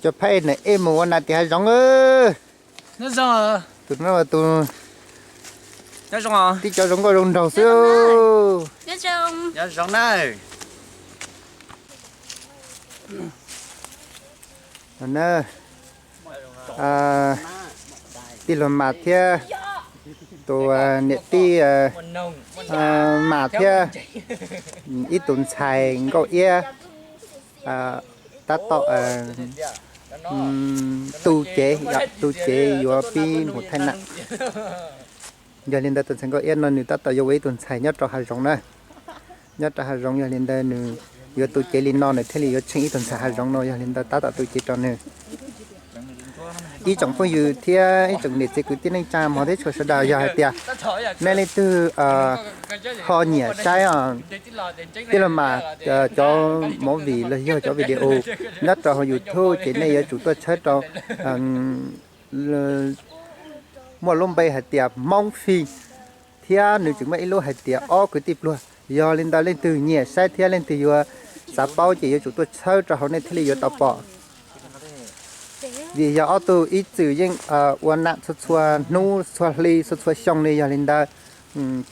Cov phaib na ej mus ua nas tim hav zoov. Tus no tus tib co zoo nkauj zoo nraug xwb. Tij laug Mas thiab tus niam tij Mas thiab ib tus ntxhais Nkauj Iab tab tom tu cev, tu cev yuav pib mus thaij nam. Yog li ntawd tus ntxhais Nkauj Iab no nws tab tom yuav ua ib tug ntxhais nyob rau hav zoov na. Nyob rau hav zoov, yog li ntawd nws yuav tu cev li no nws thiaj li yuav tsheej ib tug ntxhais hav zoov no, yog li ntawd tab tom tu cev rau nws. Ib tsoom phooj ywg thiab ib tsoom niam txiv kwv tij neej tsa hmov thiab tshua sawv daws, yog hais tias nej leej twg ho nyiam saib tij laug Mas cov movie los yog cov video nyob rau hauv YouTube ces nej yuav tsum tuaj tshawb rau muaj lub npe hais tias Hmoob Fij, thiab nws tseem muaj ib lub hais tias Ob Kwv Tij Pluag. Yog li ntawd leej twg nyiam saib thiab leej twg yuav xav paub ces yuav tsum tuaj tshawb rau hauv nej thiaj li yuav tau pom. Vim yog ob tug ib txwm yeej ua nam txhua txhua hnub txhua hli txhua txhua xyoo li, yog li ntawd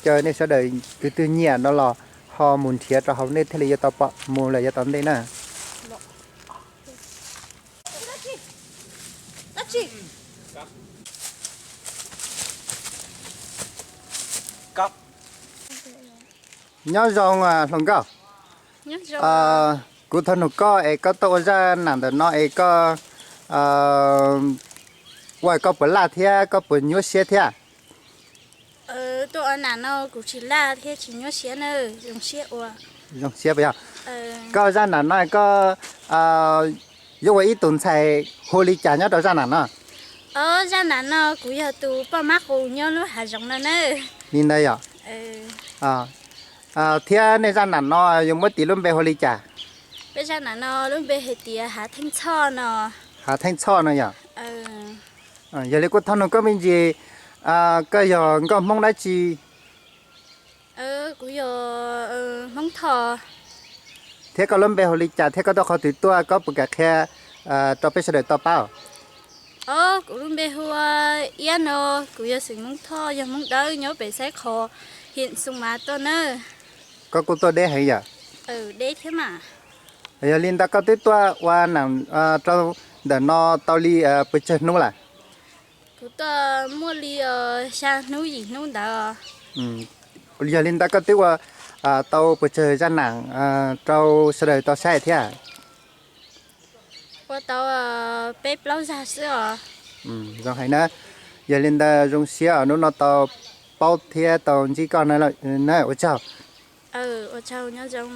caw nej sawv daws tus twg nyiam no los ho mus nrhiav rau hauv nej thiaj li yuav tau pom mus lawm yav tom ntej na. Nyob zoo hluas nkauj. Kuv thov nug koj es koj tuaj ua zaj nam ntawm no es koj ua koj puas laj thiab koj puas nyuaj siab thiab? Tuaj ua nam no kuv tsis laj thiab tsis nyuaj siab na, zoo siab ua. Zoo siab puas yog? Koj zaj nam no koj yuav ua ib tus ntxhais hu li cas nyob rau zaj nam no? Zaj nam no kuv yog tus poj mab qus nyob lub hav zoov no na. Li ntawd yom? Thiab nej zaj nam no yuav muab tis lub npe hu li cas? Peb zaj nam no lub npe hais tias Hav Theej Txhoj no. Hav Theej Txhoj no yom? Yog li kuv thov nug koj me ntsis, koj yog nkauj Hmoob dab tsi? Kuv yog Hmoob Thoj. Thiab koj lub npe hu li cas thiab koj tuaj qhov twg tuaj, koj puas kam qhia rau peb sawv daws tau paub? Kuv lub npe hu ua Iab no, kuv yog xeem Hmoob Thoj, yog Hmoob Dawb nyob pem Xaib Qhov, hiam Xoo Mas tuaj na. Koj kuj tuaj deb heev yom? Deb thiab mas. Yog li ntawd koj twb tuaj ua nam rau ntawm no tau li pes tsawg hnub lawm? Kuv tuaj muaj li xya hnub yim hnub ntawd. Yog li ntawd koj twb ua tau pes tsawg zaj nam rau sawv daws tau saib thiab? Ua tau peb plaub zaj xwb os. Zoo heev na. Yog li ntawd zoo siab hnub no tau paub thiab tau ntsib koj na, ua tsaug. Ua tsaug, nyob zoo.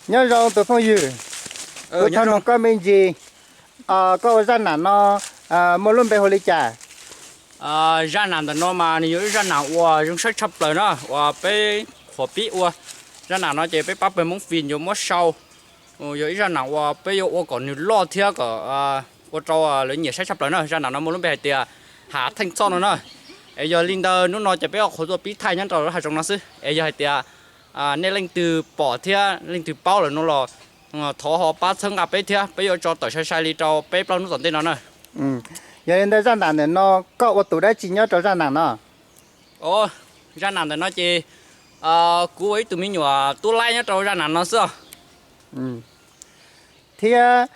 Nyob zoo tus phooj ywg, kuv thov nug koj me ntsis, koj ua zaj nam no muaj lub npe hu li cas? Zaj nam ntawm no mas nws yog ib zaj nam uas zoo saib tshaj plaws na, uas peb qhuas pib ua. Zaj nam no ces peb pab pawg Hmoob Fij yuav muab sau. Yog ib zaj nam uas peb yuav ua kom nws loj thiab kom ua rau lawv nyiam saib tshaj plaws na. Zaj nam no muaj lub npe hais tias Hav Theej Txhoj no na. Es yog li ntawd hnub no ces peb ob qhuas tuaj pib thaij nyob rau lub hav zoov no xwb. Es yog hais tias nej leej twg pom thiab leej twg paub lawm no los thov ho pab txhawb nqa peb thiab, peb yuav tso tawm sai sai li rau peb plaub hnub tom ntej no na. Yog li ntawd zaj nam ntawm no koj ua tus dab tsi nyob rau zaj nam no? Zaj nam ntawm no ces kuv ua ib tug me nyuam tub laib nyob rau zaj nam no xwb. Thiab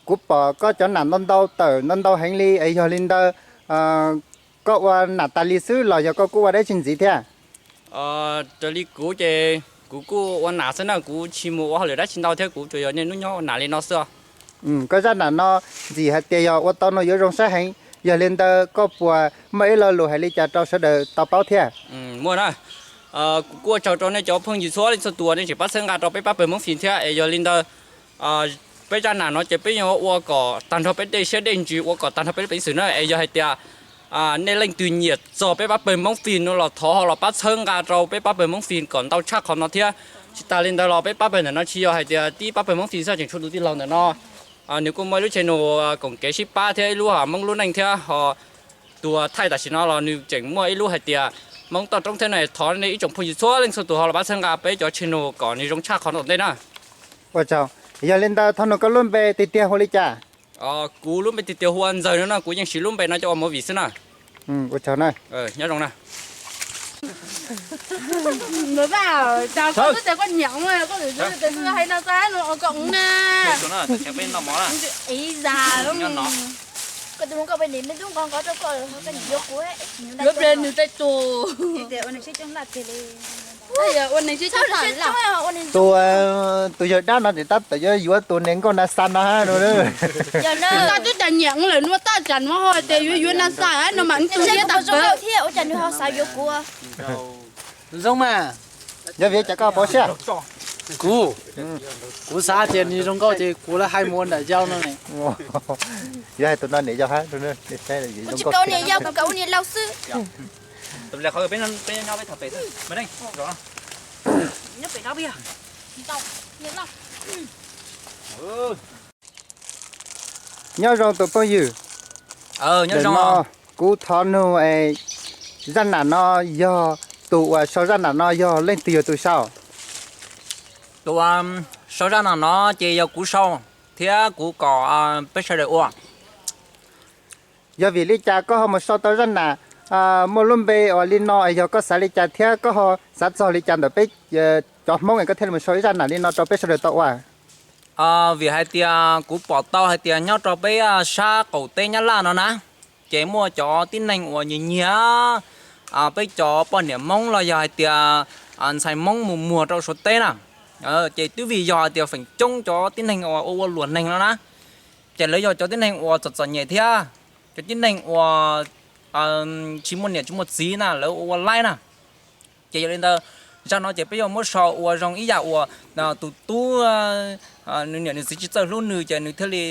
kuv pom koj cov nam ntau ntau tawm ntau ntau heev li es yog li ntawd koj ua nam tas li xwb los yog koj kuj ua dab tsi ntxiv thiab? Raws li kuv ces kuv kuj ua nam xwb na, kuv tsis mus ua hauj lwm dab tsi ntau thiab, kuv tsuas yog niaj hnub nyob ua nam li no xwb. Koj zaj nam no ntxim hais tias yog ua tau no yuav zoo saib heev, yog li ntawd koj puas muaj ib lo lus hais li cas rau sawv daws tau paub thiab? Muaj na. Kuv kuj ua tsaug rau nej cov phooj ywg txhua leej txhua tus nej tseem pab txhawb nqa rau peb pab pawg Hmoob Fij thiab. Es yog li ntawd peb zaj nam no ces peb yuav ua kom tag nrho peb dej siab dej ntsws, ua kom tag nrho peb lub peev xwm na. Es yog hais tias nej leej twg nyiam txog peb pab pawg Hmoob Fij no los thov ho los pab txhawb nqa rau peb pab pawg Hmoob Fij kom ntau tshaj qhov no thiab. Tsis tas li ntawd los peb pab pawg ntawm no tsis yog hais tias tib pab pawg Hmoob Fij xwb, tseem tshuav tus tij laug ntawm no nws kuj muaj ib lub channel koom kev sib pab thiab ib lub Hmoob lub neej thiab ho tus thaij tam sim no los nws tseem muaj ib lub hais tias Hmoob toj roob thiab na, thov nej ib tsoom phooj ywg txhua leej txhua tus ho los pab txhawb nqa peb cov channel kom nws zoo tshaj qhov tom ntej na. Ua tsaug. Yog li ntawd thov nug koj lub npe tiag tiag hu li cas? Kuv lub npe tiag tiag hu ua Ntxawg no na, kuv yeej siv lub npe no coj ua movie xwb na. Ua tsaug na. Nyob zoo na. Tus, tus yawg dab no ces tab tom yuav yuav tus niam nkauj na xa no. Koj twb tas nyiam lawm, nua tab cas nua ho tias yuav yuav na xa no mas ntug thiab tas thiab ua cas nws ho xav yuav kuv. Zoo mas. Yog vim cas koj paub siab? Kuv, kuv xav tias nws zoo nkauj ces kuv lawv hais mus ua niam yau no ne. Yog hais tus no niam yau hab, kuv tsis kam ua niam yau, kuv kam ua niam laus xwb. Nyob zoo tus phooj ywg. Kuv thov nug, zaj nam no yog, tus uas sau zaj nam no yog leej twg yog tus sau? Tus sau zaj nam no ces yog kuv sau thiab kuv kom peb sawv daws ua. Yog vim li cas koj ho mus sau tau zaj nam muaj lub npe uas li no, yog koj xav li cas thiab koj ho xav txog li cas ntawm peb cov Hmoob es koj thiaj li mus sau ib zaj nam li no rau peb sawv daws tau ua? Vim hais tias kuv pom tau hais tias nyob rau peb sab qaum teb Nyab Laj no na, ces muaj cov tib neeg uas nyiag nyiag peb cov poj niam Hmoob los yog hais tias ntxhais Hmoob mus muag rau Suav teb na. Ces twb vim yog hais tias feem coob cov tib neeg uas ua ua luam neeg no na, ces lawv yog cov tib neeg uas txom txom nyem thiab cov tib neeg uas tsis muaj niam tsis muaj txiv na, lawv ua ua laib na. Ces yog li ntawd, zaj no ces peb yuav muab sau ua zoo ib yam uas tus tub nws niam nws txiv tsis txawj hlub nws ces nws thiaj li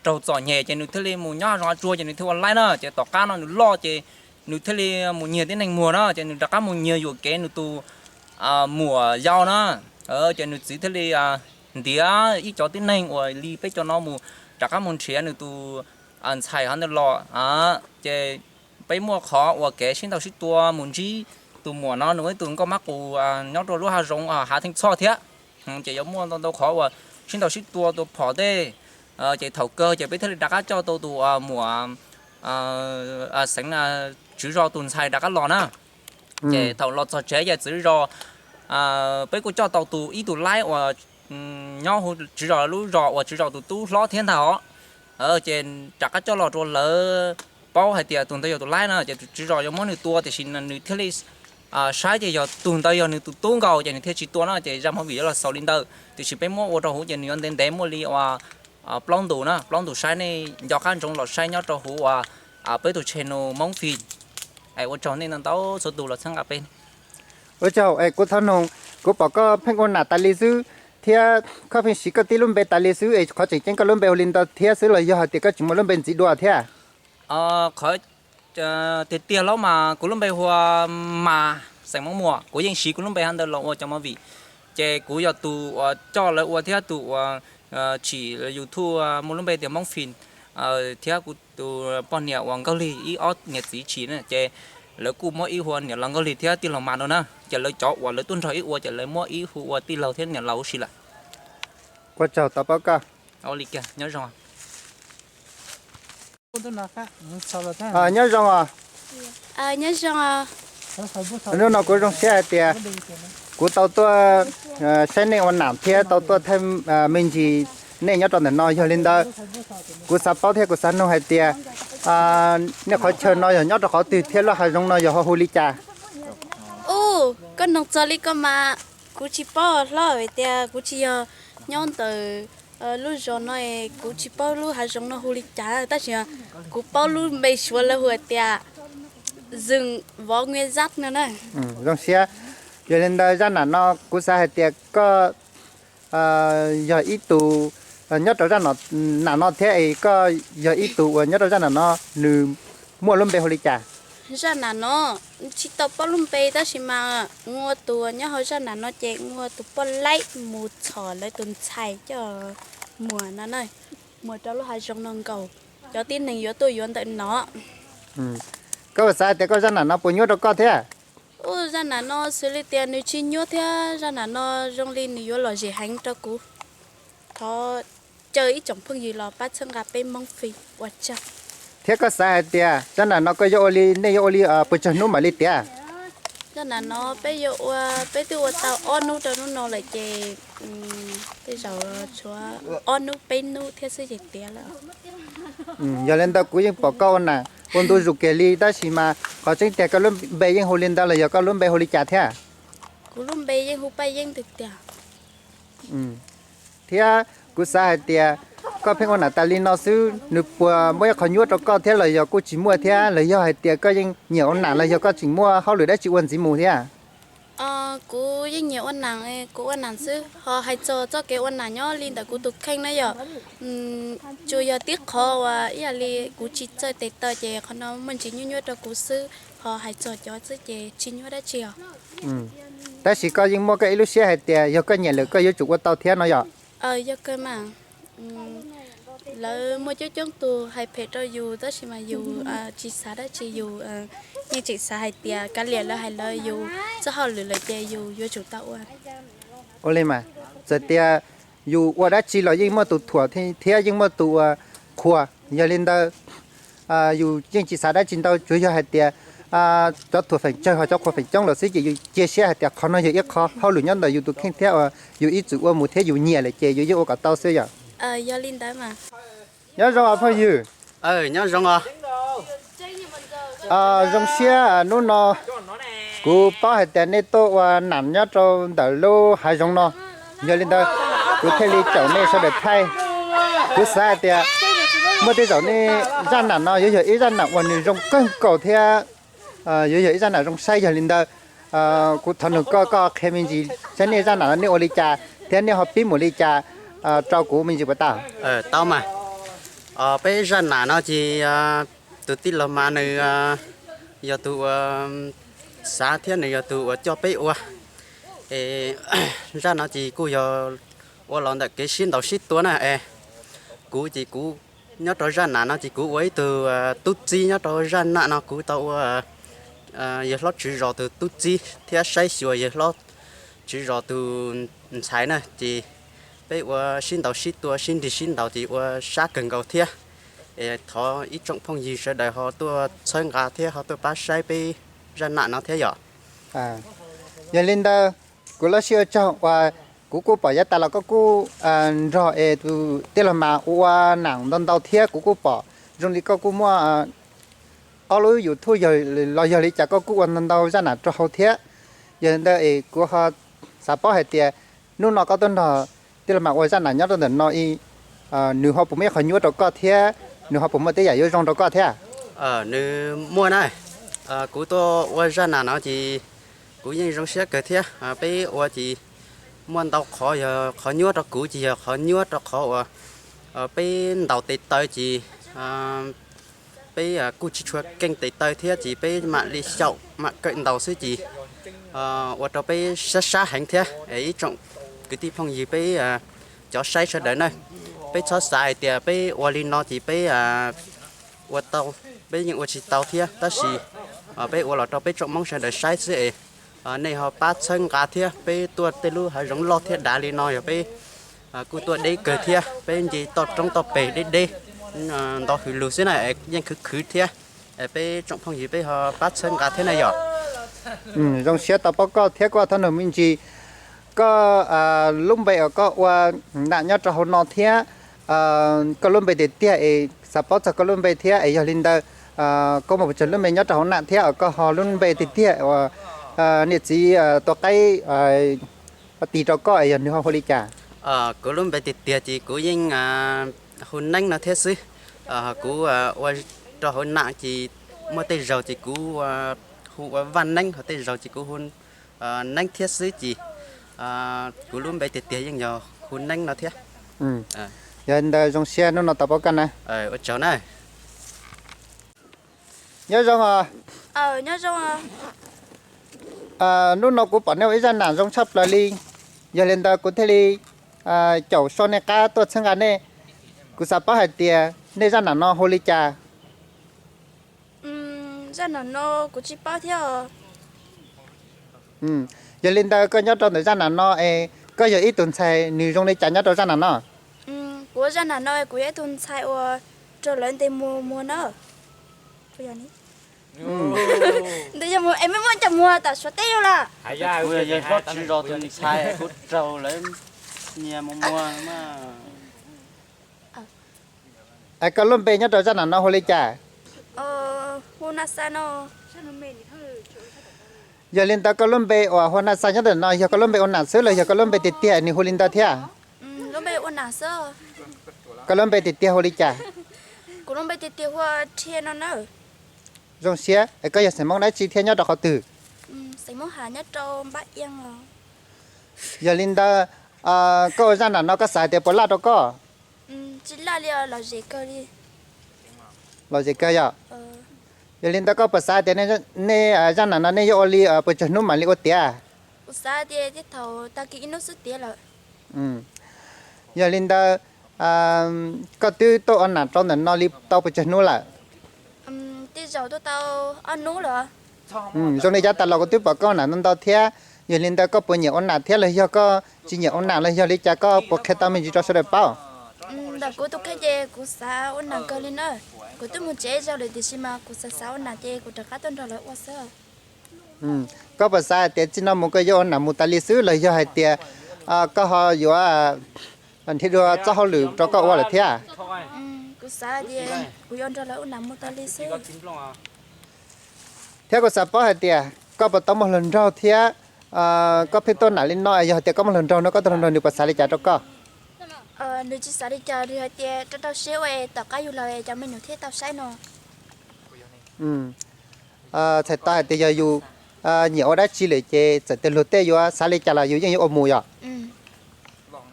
raug txom nyem ces nws thiaj li mus nyob hav zoov hav tsuag ces nws thiaj ua laib na. Ces tom qab no nws loj ces nws thiaj li mus nyiag tib neeg muag na, ces nws rov qab mus nyiag yuam kev nws tus muam yau na. Ces nws txiv thiaj li ntiav ib cov tib neeg uas li peb cov no mus rov qab mus nrhiav nws tus ntxhais hov ntawd los. Ces peb muaj qhov uas kev sib ntaus sib tua mus ntsib tus muam no nws ib tus nkauj mab qus nyob rau lub hav zoov Hav Theej Txhoj thiab. Ces yuav muaj ntau ntau qhov uas sib ntaus sib tua tua phom tej. Ces thaum kawg ces peb thiaj li rov qab coj tau tus muam xeev tswv zos tus ntxhais rov qab los na. Ces thaum los txog tsev ces tswv zos, peb kuj coj tau tus ib tug laib uas nyob hu tswv zos lub zos uas tswv zos tus tub hlob thiab ntag os. Ces rov qab coj los rau lawv paub hais tias tus ntawd yog tus laib na, ces tswv zos yuav muab nws tua tiam sis nws thiaj li saib ces yog tus ntawd yog nws tus tub nkaus ces nws thiaj tsis tua na, ces zaj movie yuav los xaus li ntawd. Tiam sis peb muab ua rau hauv ces nws yuav ntev ntev muaj li uas plaub ntus na, plaub ntus saib, nej nco qab ntsoov los saib nyob rau hauv uas peb tus channel Hmoob Film. Es ua tsaug nej ntau ntau txhua tus los txhawb nqa peb. Ua tsaug, es kuv thov noog, kuv pom koj pheej ua nam tas li xwb, thiab koj pheej siv koj tib lub npe tas li xwb, es qhov tseem ceeb koj lub npe hu li ntawd thiab xwb los yog hais tias koj tsis muaj lub npe ntxiv dua thiab? Qhov tiag tiag los mas kuv lub npe hu ua Mas xeem Hmoob Muas, kuv yeej siv kuv lub npe hov ntawd los ua cov movie. Ces kuv yog tus uas coj lawv ua thiab tus uas tsim YouTube muaj lub npe tias Hmoob Film, thiab kuv tus poj niam uas Nkauj Lig ib ob niam txiv tsim na, ces lawv kuj muab ib hu ua niam laus Nkauj Lig thiab tij laug Mas no na. Ces lawv cov uas lawv tuaj nrog ib ua ces lawv muab ib hu ua tij laug thiab niam laus huv si lawm. Ua tsaug tau paub koj. Nyob zoo. Nyob zoo os. Nyob zoo os. Hnub no kuv zoo siab hais tias kuv tau tuaj saib nej ua nam thiab tau tuaj thaij me ntsis nej nyob rau ntawm no. Yog li ntawd, kuv xav paub thiab kuv xav noog hais tias nej qhov chaw no yog nyob rau qhov twg thiab lub hav zoov no yog ho hu li cas? Ub, koj noog txog li ko mas kuv tsis paub hlob, vim tias kuv tsis yog nyob ntawm lub zos no, kuv tsis paub lub hav zoov no hu li cas, tab sis kuv paub lub npe Suav lawv hu tias Rừng Võ Nguyên Giáp no na. Zoo siab. Yog li ntawd zaj nam no kuv xav hais tias koj yog ib tug nyob rau zaj nam no thiab es koj yog ib tug uas nyob rau zaj nam no nws muaj lub npe hu li cas? Zaj nam no tsis tau paub lub npe tab sis mas ua tus nyob hauv zaj nam no ces ua tus poj laib mus txhom lawv tus ntxhais coj muag no na, muag rau lub hav zoov no nkaus, cov tib neeg yuav tuaj yuav ntawm no. Koj puas xav hais tias koj zaj nam no puas nyuaj rau koj thiab? Ub, zaj nam no xws li tias nws tsis nyuaj thiab zaj nam no zoo li nws yuav lom zem heev rau kuv. Thov caw ib tsoom phooj ywg los pab txhawb nqa peb Hmoob fij ua tsaug. Thiab koj xav hais tias zaj nam no koj yuav ua li, nej yuav ua li puas tsawg hnub mam li tiav? Zaj nam no peb yuav ua, peb twb ua tau ob hnub rau hnub no lawm ces tej zaum tshuav ob hnub peb hnub thiab xwb ces tiav lawm. Yog li ntawd kuv yeej pom koj ua nam ua ntu zus kiag li tab sis mas qhov tseeb tiag koj lub npe yeej hu li ntawd los yog koj lub npe hu li cas thiab? Kuv lub npe yeej hu Paj Yeeb tiag tiag. Thiab kuv xav hais tias koj pheej ua nam tas li no xwb nws puas muaj ib qho nyuaj rau koj thiab los yog kuj tsis muaj thiab los yog hais tias koj yeej nyiam ua nam los yog koj tseem muaj hauj lwm dab tsi ua ntxiv mus thiab? Kuv yeej nyiam ua nam, kuv ua nam xwb ho hais txog txoj kev ua nam nyob li ntawm kuv tus kheej na yom, tsuas yog tib qhov uas ib yam li kuv tsis txawj tes taw ces qhov no muaj ntsis nyuaj nyuaj rau kuv xwb, ho hais txog cov xwb ces tsis nyuaj dab tsi os. Tab sis koj yeej muaj koj ib lub siab hais tias yog koj nyiam lawm koj yuav tsum ua tau thiab no yom? Yog kawg mas. Lawv muaj coob coob tus hais phem rau yus tab sis mas yus tsis xav dab tsi, yus yeej tseem xav hais tias kav liam lawv hais lawv, yus txoj hauj lwm lawm ces yus yuav tsum tau ua. Ua li mas, txawm tias yus ua dab tsi los yeej muaj tus thuam thiab yeej muaj tus ua qhuas. Yog li ntawd yus yeej tsis xav dab tsi ntau, tsuas yog hais tias cov thuam feem tsawg ho cov qhuas feem coob los xwb ces yus cia siab hais tias qhov no yog ib qho hauj lwm nyob ntawm yus tus kheej thiab yus ib txwm ua mus thiab yus nyiam lawm ces yus yeej ua kom tau xwb yom. Nyob zoo os phooj ywg. Zoo siab hnub no kuv paub hais tias nej tuaj ua nam nyob rau ntawm lub hav zoov no. Yog li ntawd kuv thiaj li caum nej sawv daws thaij. Kuv xav hais tias muaj tej zaum nej zaj nam no yuav yog ib zaj nam uas nws zoo kawg nkaus thiab yuav yog ib zaj nam zoo saib. Yog li ntawd kuv thov nug koj, koj qhia me ntsis saib nej zaj nam no nej ua li cas thiab nej ho pib mus li cas rau kuv me ntsis puas tau? Tau mas. Peb zaj nam no ces tus tij laug mas nws yog tus uas xav thiab nws yog tus uas coj peb ua. Es zaj no ces kuj yog ua los ntawm kev sib ntaus sib tua na es kuv ces kuv nyob rau zaj nam no ces kuv ua ib tug tub txib nyob rau zaj nam no, kuv tau ua yawg hlob tswv zos tus tub txib thiab saib xyuas yawg hlob tswv zos tus ntxhais na ces peb ua sib ntaus sib tua sib nrig sib ntaus ces ua sab kawg nkaus thiab. Es thov ib tsoom phooj ywg sawv daws ho tuaj txhawb nqa thiab ho tuaj pab saib peb zaj nam no thiab yom. Yog li ntawd kuv los sib ua tsaug uas kuv kuj pom yav tas los koj kuj nrog es tus tij laug mas ua nam ntau ntau thiab kuv kuj pom zoo li koj kuj muaj ob lub YouTube los yog li cas koj kuj ua ntau ntau zaj nam rau hauv thiab. Yog li ntawd es kuv ho xav paub hais tias hnub no koj tuaj nrog tij laug mas ua zaj nam nyob rau ntawm no, nws ho puas muaj ib qho nyuaj rau koj thiab nws ho puas muaj tej yam yuav zoo rau koj thiab? Nws muaj na. Kuv tuaj ua zaj nam no ces kuv yeej zoo siab kawg thiab. Peb ua ces muaj ntau qhov, yog qhov nyuaj rau kuv ces yog qhov nyuaj rau qhov uas peb ntaus tes taw ces peb kuj tsis tshua keej tes taw thiab ces peb mam li xyaum mam kawm ntaus xwb ces ua rau peb sab sab heev thiab. Ib tsoom kwv tij phooj ywg peb cov saib sawv daws na, peb txhob xav hais tias peb ua li no ces peb ua tau, peb yeej ua tsis tau thiab tab sis peb ua los rau peb tsoom Hmoob sawv daws saib xwb es nej ho pab txhawb nqa thiab. Peb tuaj tej lub hav zoov loj thiab dav li no yog peb kuj tuaj deb kawg thiab, peb nce toj roob toj peg deb deb nto hws lug xwb na, yeej khwv khwv thiab. Peb tsoom phooj ywg peb ho pab txhawb nqa thiab na yom. Zoo siab tau paub koj thiab koj thov nug me ntsis, koj lub npe uas koj ua nam nyob rau hauv no thiab koj lub npe tiag tiag es xav paub txog koj lub npe thiab es yog li ntawd koj muaj puas tsawg lub npe nyob rau hauv nam thiab koj ho lub npe tiag tiag uas niam txiv tua qaib tis rau koj es yog nws ho hu li cas? Kuv lub npe tiag tiag ces kuv yeej hu Neeb no thiab xwb. Kuv ua rau hauv nam ces muaj tej zaug ces kuv hu ua Vaj Neeb, ho tej zaug ces kuv hu Neeb thiab xwb ces kuv lub npe tiag tiag yeej yog hu Neeb no thiab. Yog ntawd zoo siab hnub no tau paub koj na. Ua tsaug na. Nyob zoo os. Hnub no kuv pom nej ua ib zaj nam zoo tshaj plaws li, yog li ntawd kuv thiaj li caum so nej qab tuaj txhawb nqa nej. Kuv xav paub hais tias nej zaj nam no hu li cas? Zaj nam no kuv tsis paub thiab os. Yog li ntawd koj nyob rau ntawm zaj nam no es koj yog ib tug ntxhais nws zoo li cas nyob rau zaj nam no? Kuv zaj nam no kuv yog ib tug ntxhais uas raug lawv ntes mus muag na. Ntes muag es muaj cov muag tam Suav teb yog lawm. Kuv yog yawg hlob Tswv Zos tus ntxhais kuv raug lawv nyiag mus muag. Koj lub npe nyob rau zaj nam no hu li cas? Yog li ntawd koj lub npe uas hu na xa nyob ntawm no yog koj lub npe ua nam xwb los yog koj lub npe tiag tiag nws hu li ntawd thiab? Koj lub npe tiag tiag hu li cas? Zoo siab, koj yog xeem Hmoob dab tsi thiab nyob rau qhov twg? Yog li ntawd, koj ua zaj nam no koj xav hais tias puas laj rau koj? Lom zem kawg yog. Yog li ntawd koj puas xav hais tias nej zaj nam no nej yuav ua li puas tsawg hnub mam li ua tiav? Yog li ntawd, koj twb tuaj ua nam rau ntawm no li tau puas tsawg hnub lawm? Zoo li yav tas los kuv twb pom koj ua nam ntau ntau thiab, yog li ntawd koj puas nyiam ua nam thiab los yog koj tsis nyiam ua nam los yog li cas koj puas qhia tau me ntsis rau sawv daws paub? Ntawm kuv tus kheej ces kuv xav ua nam kawg li na. Kuv twb mus tsev zog lawm tiam sis mas kuv xav xav ua nam ces kuv rov qab tuaj nrog lawv ua xwb. Koj puas xav hais tias txij no mus koj yuav ua nam mus tas li xwb los yog hais tias koj ho yuav nrhiav dua txoj hauj lwm rau koj ua lawm thiab? Kuv xav tias kuv yuav nrog lawv ua nam mus tas li xwb. Thiab kuv xav paub hais tias koj puas tau muaj hluas nraug thiab koj pheej tuaj nam li no, yog hais tias koj muaj hluas nraug no koj tus hluas nraug nws puas xav li cas rau koj? Nws tsis xav li cas, nws hais tias rau rau siab ua es tom qab yus laus es cov me nyuam thiaj tau saib no. Txhais tau hais tias yog yus nyiam ua dab tsi lawm ces txawm tias luag tej yuav xav li cas los yus yeej yuav ua mus yom.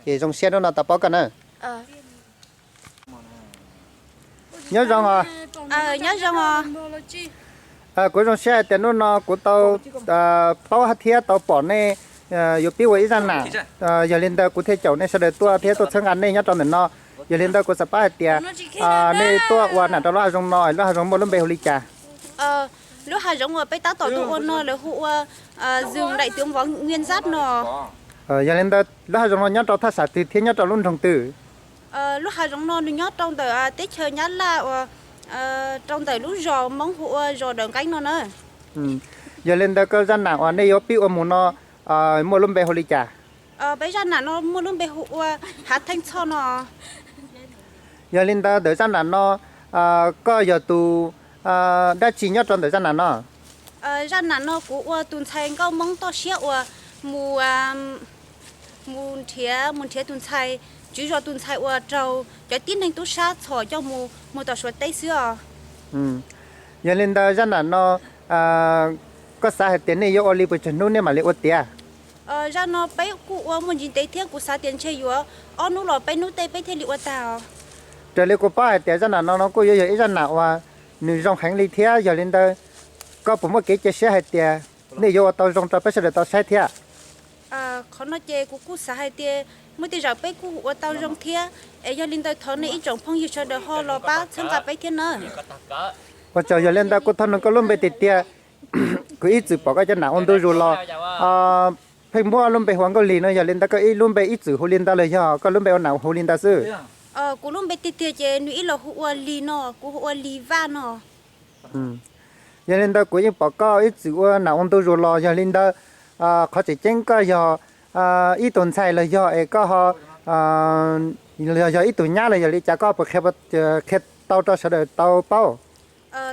Ces zoo siab hnub no tau paub koj na. Nyob zoo os. Kuv zoo siab hais tias hnub no kuv tau paub thiab tau pom nej yuav pib ua ib zaj nam, yog li ntawd kuv thiaj caum nej sawv daws tuaj thiab tuaj txhawb nqa nej nyob rau ntawm no. Yog li ntawd kuv xav paub hais tias nej tuaj ua nam rau lub hav zoov no, lub hav zoov muaj lub npe hu li cas? Lub hav zoov uas peb tab tom tuaj ua no lawv hu ua Zws Daim Tuav Vov Nyiaj Ntxab no. Yog li ntawd lub hav zoov no nyob rau thaj tsam twg thiab nyob rau lub nroog twg? Lub hav zoov no nws nyob rau ntawm teb chaws Nyab Laj uas rau ntawm lub zos Hmoob hu ua zos Dawm Nqeeb no na. Yog li ntawd koj zaj nam uas nej yuav pib ua mus no muaj lub npe hu li cas? Peb zaj nam no muaj lub npe hu ua Hav Theej Txhoj no. Yog li ntawd ntawm zaj nam no koj yog tus dab tsi nyob rau ntawm zaj nam no? Zaj nam no kuv ua tus ntxhais nkauj Hmoob toj siab uas mus, mus nrhiav, mus nrhiav tus ntxhais, tswv zos tus ntxhais uas raug cov tib neeg tub sab txhom coj mus, mus tom Suav teb xwb os. Yog li ntawd zaj nam no koj xav hais tias nej yuav ua li puas tsawg hnub nej mam li ua tiav? Zaj no peb kuj ua muaj ntsis ntev thiab kuv xav tias ntshe yuav ob hnub los peb hnub tej peb thiaj li ua tag os. Raws li kuv paub hais tias zaj nam no no kuj yuav yog ib zaj nam uas nws zoo heev li thiab, yog li ntawd koj puas muaj kev cia siab hais tias nej yuav ua tau zoo rau peb sawv daws tau saib thiab? Qhov no ces kuv kuj xav hais tias muaj tej zaum peb kuj ua tau zoo thiab, es yog li ntawd thov nej ib tsoom phooj ywg sawv daws ho los pab txhawb nqa peb thiab na. Ua tsaug, yog li ntawd kuv thov nug koj lub npe tiag tiag. Kuv ib txwm pom koj cov nam ua ntu zus los pheej muab lub npe hu ua Nkauj Lis no, yog li ntawd koj ib lub npe ib txwm hu li ntawd los yog koj lub npe ua nam hu li ntawd xwb? Kuv lub npe tiag tiag ces nws ib los hu ua Lis no, kuv hu ua Lis Vaj no. Yog li ntawd kuv yeej pom koj ib txwm ua nam ua ntu zus los, yog li ntawd qhov tseem ceeb koj yog ib tug ntxhais los yog es koj ho yog ib tug nyab los yog li cas, koj puas qhia tau rau sawv daws tau paub?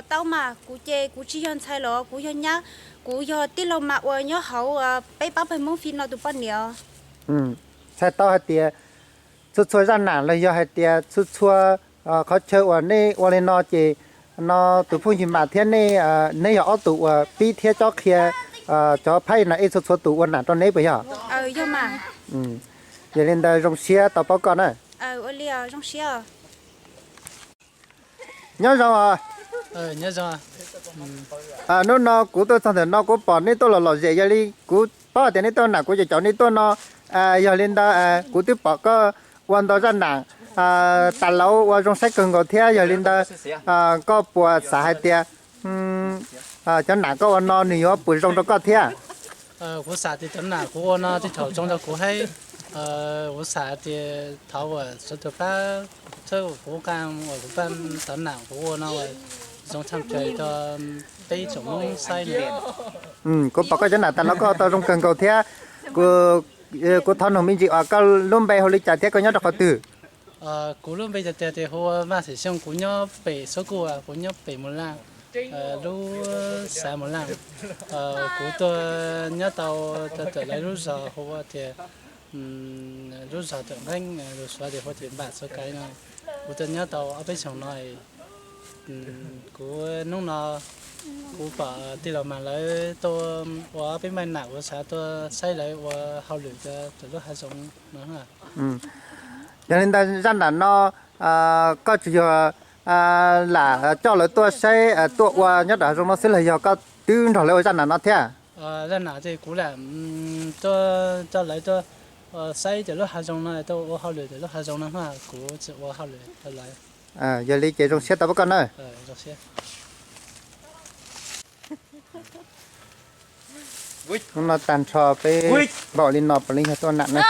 Tau mas, kuv ces kuv tsis yog ntxhais los kuv yog nyab, kuv yog tij laug mas uas nyob hauv peb pab pawg Hmoob Fij no tus poj niam. Txhais tau hais tias txhua txhua zaj nam los yog hais tias txhua txhua qhov chaw uas nej ua li no ces no tus phooj ywg mas thiab nej, neb yog ob tug uas pib thiab cob qhia cov phaib no ib txhua txhua tus ua nam rau neb puas yog? Yog li ntawd zoo siab tau paub koj na. Nyob zoo os. Hnub no kuv tuaj txog ntawm no kuv pom nej tuaj los lom zem, yog li kuv paub tias nej tuaj nam kuv ces caum nej tuaj no. Yog li ntawd kuv twb pom koj ua ntau zaj nam tas lauv ua zoo saib kawg nkaus thiab, yog li ntawd koj puas xav hais tias cov nam koj ua no nws yuav puas zoo rau koj thiab? Kuv xav tias tov nam kuv ua no tej thaum zoo rau kuv heev. Kuv xav tias thov uas sawv daws pab txhawb kuv qee uas kuv pab tov nam kuv ua no zoo tshaj plaws rau peb tsoom Hmoob saib no. Kuv pom koj cov nam tas los koj tau zoo kawg nkaus thiab. Kuv thov nug me ntsis uas koj lub npe hu li cas thiab koj nyob rau qhov twg? Kuv lub npe tiag tiag hu ua Vaj Xim Xyooj, kuv nyob pem Suav Kuj, kuv nyob pem Mus Laj, lub xav Mus Laj. Kuv tuaj nyob tau rau tom lawv lub zos hu ua tias, lub zos tom nqeeb, lus Suav tias hu tias Npam Xua Kaiv no. Kuv tuaj nyob tau ob peb xyoos no. Kuv hnub no kuv pom tij laug Mas lawv tuaj ua ob peb maij nam, kuv xav tuaj saib lawv ua hauj lwm rau lub hav zoov no. Yog li ntawd zaj nam no koj tsuas yog lam coj lawv tuaj saib tuaj ua nyob rau hav zoov no xwb los yog koj twb nrog lawv ua zaj nam no thiab? Zaj nam ces kuv lam tuaj coj lawv tuaj saib cov lub hav zoov no, tuaj ua hauj lwm cov lub hav zoov no, kuv tsis ua hauj lwm rau lawv. Yog li ces zoo siab tau pab koj na. Hnub no tag nrho peb npaum li no puav leej yog tuaj nam na.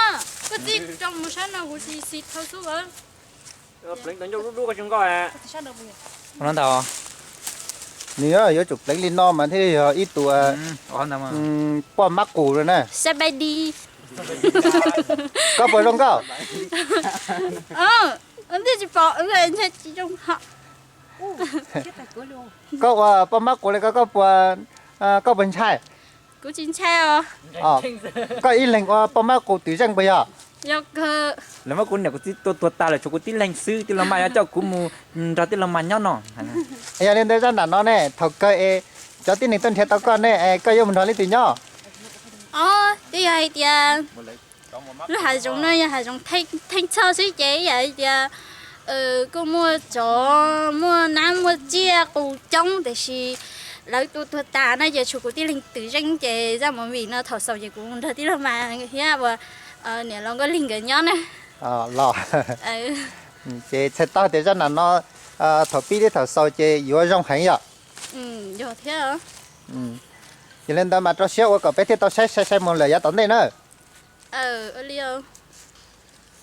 Nws yuav tsum pleev li no mas thiaj li yog ib tug poj mab qus na. Koj puas zoo nkauj? Koj ua poj mab qus li ko koj puas ntshai? Koj ib leeg ua poj mab qus twm zeej puas yog? Lawv muab kuv niam kuv txiv tua tuag tas lawm, tshuav kuv tib leeg xwb, tij laug Mas yuav coj kuv mus nrog tij laug Mas nyob no. Yog li ntawd zaj nam no ne, thaum kawg es cov tib neeg tuaj nrhiav tau koj ne, es koj yuav mus nrog leej twg nyob? Twb yog hais tias lub hav zoov no yog hav zoov theej txhoj xwb ces yam hais tias kuj muaj tsov muaj nab muaj tsiaj qus coob, tiam sis lawv tua tuag tas no ces tshuav kuv tib leeg twm zeej ces zaj movie no thaum xaus ces kuv nrog tij laug Mas thiab uas niam laus Nkauj Lig nkawd nyob na. Los, ces txhais tau tias zaj nam no thaum pib thiab thaum xaus ces yuav zoo heev yom? Yog thiab. Yog li ntawd mas rau siab ua kom peb thiaj tau saib sai sai mus lawm yav tom ntej na.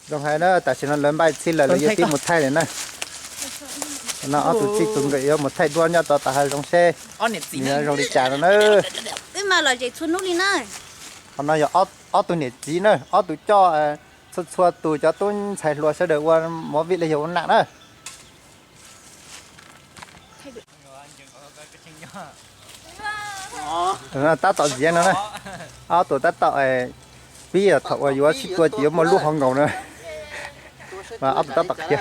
Zoo heev na, tam sim no lawv npaj txhij lawm, lawv yuav pib mus thaij lawm na. No ob tug txij tus nkawm yuav mus thaij duab nyob rau tom hav zoov seb nws zoo li cas no na. Qhov no yog ob tug niam txiv na, ob tug coj txhua txhua tus cov tub ntxhais hluas sawv daws ua movie los yog ua nam na. Tab tom ziav no na, ob tug tab tom pib thaum uas yuav sib tua ces yuav muaj lub hauv nkaus na. Ob tug tab tom qhia.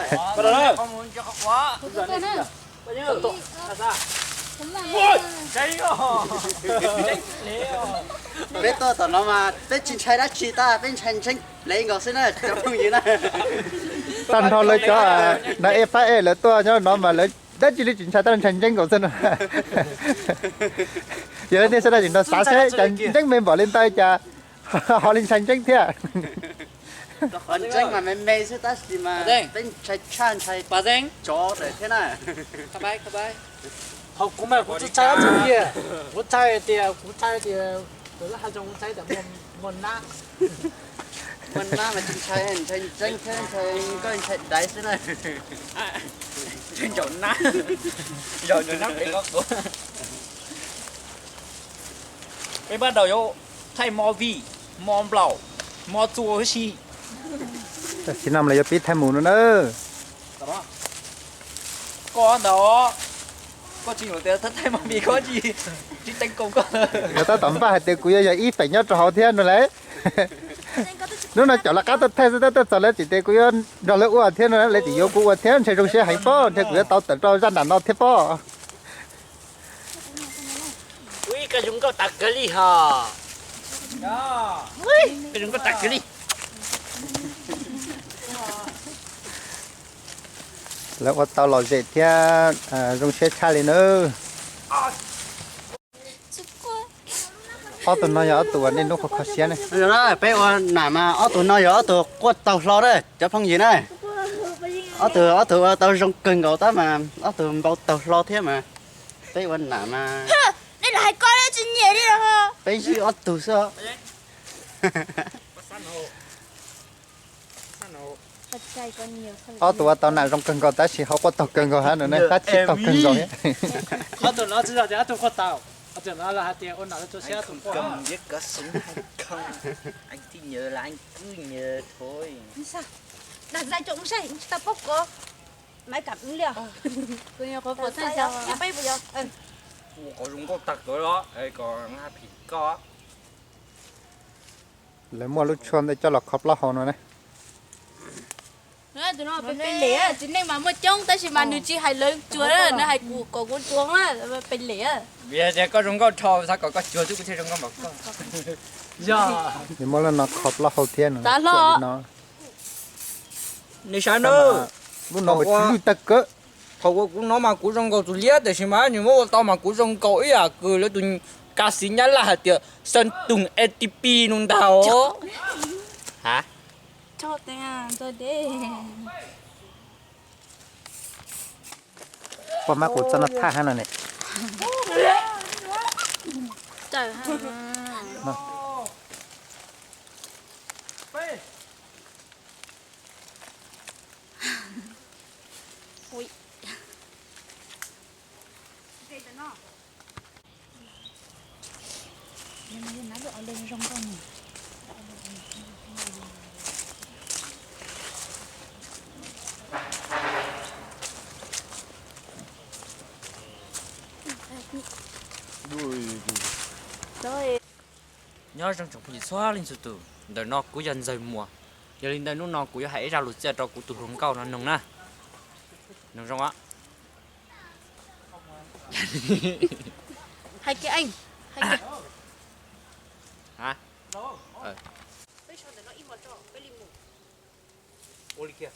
Peb tuaj tom no mas peb tsis ntshai dab tsi, tab peb ntshai ntseeb plev nkaus xwb na cov phooj ywg na. Tag nrho lawv cov nav ej pab ej lawv tuaj nyob no mas lawv dab tsi li tsis ntshai, tab ntshai ntseeb nkaus xwb no. Yog li ntawd sawv daws tseem nrog xav seb cas ntseeb me npaum li ntawd cas ho li ntshai ntseeb thiab. Qhov ntseeb mas me me xwb tab sis mas peb ntshai tshaj ntshai tsov lawm thiab na. Thaum kuv mas kuv tsis ntshai dab tsi li, kuv ntshai tias, kuv ntshai tias tus lub hav zoov ntshai tias muaj nab. Muaj nab mas tsis ntshai, ntshai ntseeb thiab ntshai koj ntshai daiv xwb na. Ntshai ntshaum nab, ntshaum nab pem qhov quav. Peb bắt đầu yuav thaij movie, mo nplaum, mo txua huv si. Tam sim no lawv yuav pib thaij mus no na. Koj ntawd, koj tsis yuav tias thaij movie koj tsis, tsis teev koom koj. Lawv tab tom npaj hais tias kuv yuav yog ib feem nyob rau hauv thiab no lauj. Hnub no caum lawv qab tuaj thaij xwb, tab tuaj txog lawv tseem tias kuv yuav nrog lawv ua thiab no, lawv tseem yuav kuv ua thiab, ntshai zoo siab heev pob, ntshai kuv yuav tau tawm rau zaj nram no thiab pob. Ui, koj zoo nkauj tas kawg li hos. Koj zoo nkauj tas kawg li. Lawv ua tau lom zem thiab zoo siab tshaj li na. Ob tug no yog ob tug uas niaj hnub kho kho siab ne. Peb ua nam mas ob tug no yog ob tug quaj taug hlo na cov phooj ywg na. Ob tug, ob tug ua tau zoo kawg nkaus tab mas ob tug npau taug hlo thiab mas. Peb ua nam mas. Nej los hais koj tsis Peb zib ob tug xwb. Ob tug ua tau nam zoo kawg nkaus tab sis hauv quaj taug kawg nkaus hab no ne, hab chim taug kawg nkaus thiab. Ob tug no tsis yog tias ob tug quaj taug, ob tug no hais tias ua nam tso siab ob tug quaj. Ua qhov zoo nkauj tag kawg los kom phim koj. Lawv muaj lub tshuaj ntawd coj los kho plaub hau no ne. Tus no pem pem lem, txiv neej mas muaj coob tab sis mas nws tsis hais lawv cuag, nws hais kuv kom kuv cuag na, pem lem. Vim hais tias koj zoo nkauj dhau, xav kom koj cuag xwb kuv thiaj zoo nkauj npaum koj. Yog. Nws muaj lub no kho plaub hau thiab no. Xav hlo. Nws saib na, lub no mas tsis lwj tag kawg. Thaum ua kuv no mas kuv zoo nkaus tus liab tiam sis mas nws muab ua tau mas kuv zoo nkaus ib yam kws lawv tus kav xiv nyab laj hais tias xeeb toom A T P no ntag os. Ha? Poj mab kuv txoj no thaj hab no ne. Nyob zoo tsoom phooj ywg txhua leej txhua tus, ntawm no kuv yog Ntxawg Muas. Yog li ntawd hnub no kuv yuav hais ib zaj lus txiaj rau kuv tus hluas nkauj no noog na. Noog zoo os. Hais kiag, hais kiag.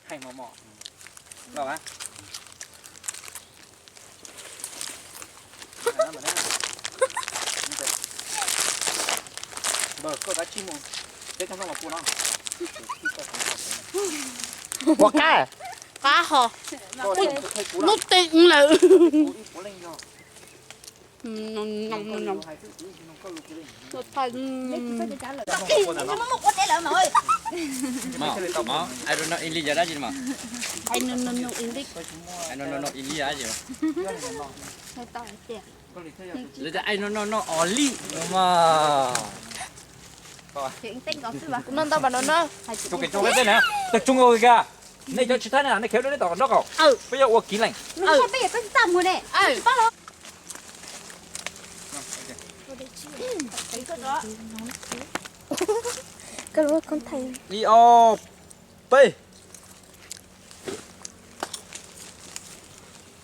Heej mos mos. Los a. Npawg, koj kav tsij mus teb coj noj los pua no. Ua qab, qab ho. Lub teeb lawm. I don't know English yog dab tsi mas? I don't know English. I don't know English yog dab tsi mas? Lawv tias I don't know English mas. Kuv noj ntau mas no na. Tag tsoog nej cov tsis thaij na, nej khiav dua nej tom nraub qaum. Peb yuav ua kiv leej. Ib ob peb.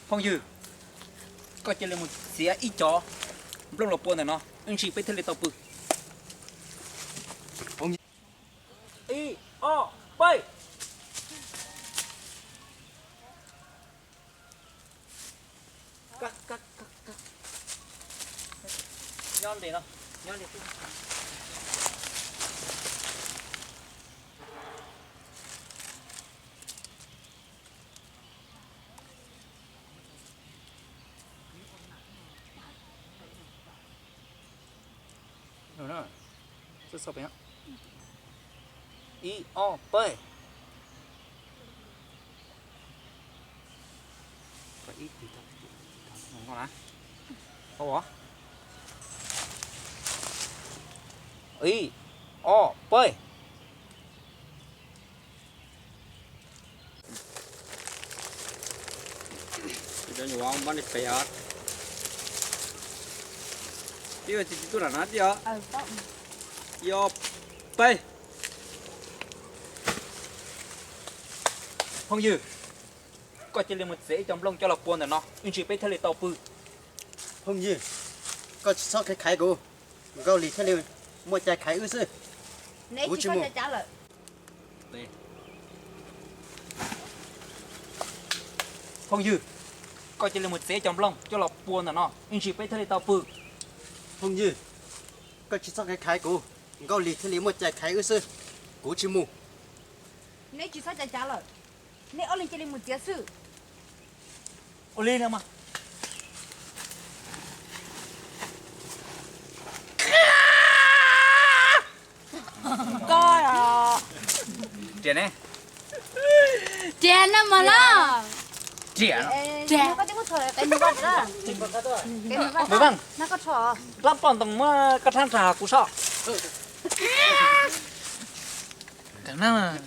Phooj ywg, koj cia li mus txiav ib cov nplooj los pua ntawm no, ib ntsis peb thiaj li tau pw. Ib ob peb. Nyob li no, nyob li. Ib ob peb. Ib ob peb. Cov nyuam npab li pem os. Tib tsis tuaj nram no tib os. Ib ob peb. Phooj ywg, koj cia li mus txiav ib co nplooj coj los pua ntawm no, ib ntsis peb thiaj li tau pw. Phooj ywg, koj tsis txhob khaiv khaiv kuv, Nkauj Lis thiaj li muaj cai khaiv wb xwb. Kuv tsis mus. Phooj ywg, koj cia li mus txiav ib co nplooj coj los pua ntawm no, ib ntsis peb thiaj li tau pw. Phooj ywg, koj tsis txhob khaiv khaiv kuv, Nkauj Lis thiaj li muaj cai khaiv wb xwb. Kuv tsis mus. Neb tsis txhob cav cav lawm, neb ob leeg cia li mus txiav xwb. Ua li no mas. Koj, riam ne? Riam no mas los. Riam. Riam. Npawg Vaj, dlab poj ntoo muab koj rhab nrha kuv soj. Kawm na.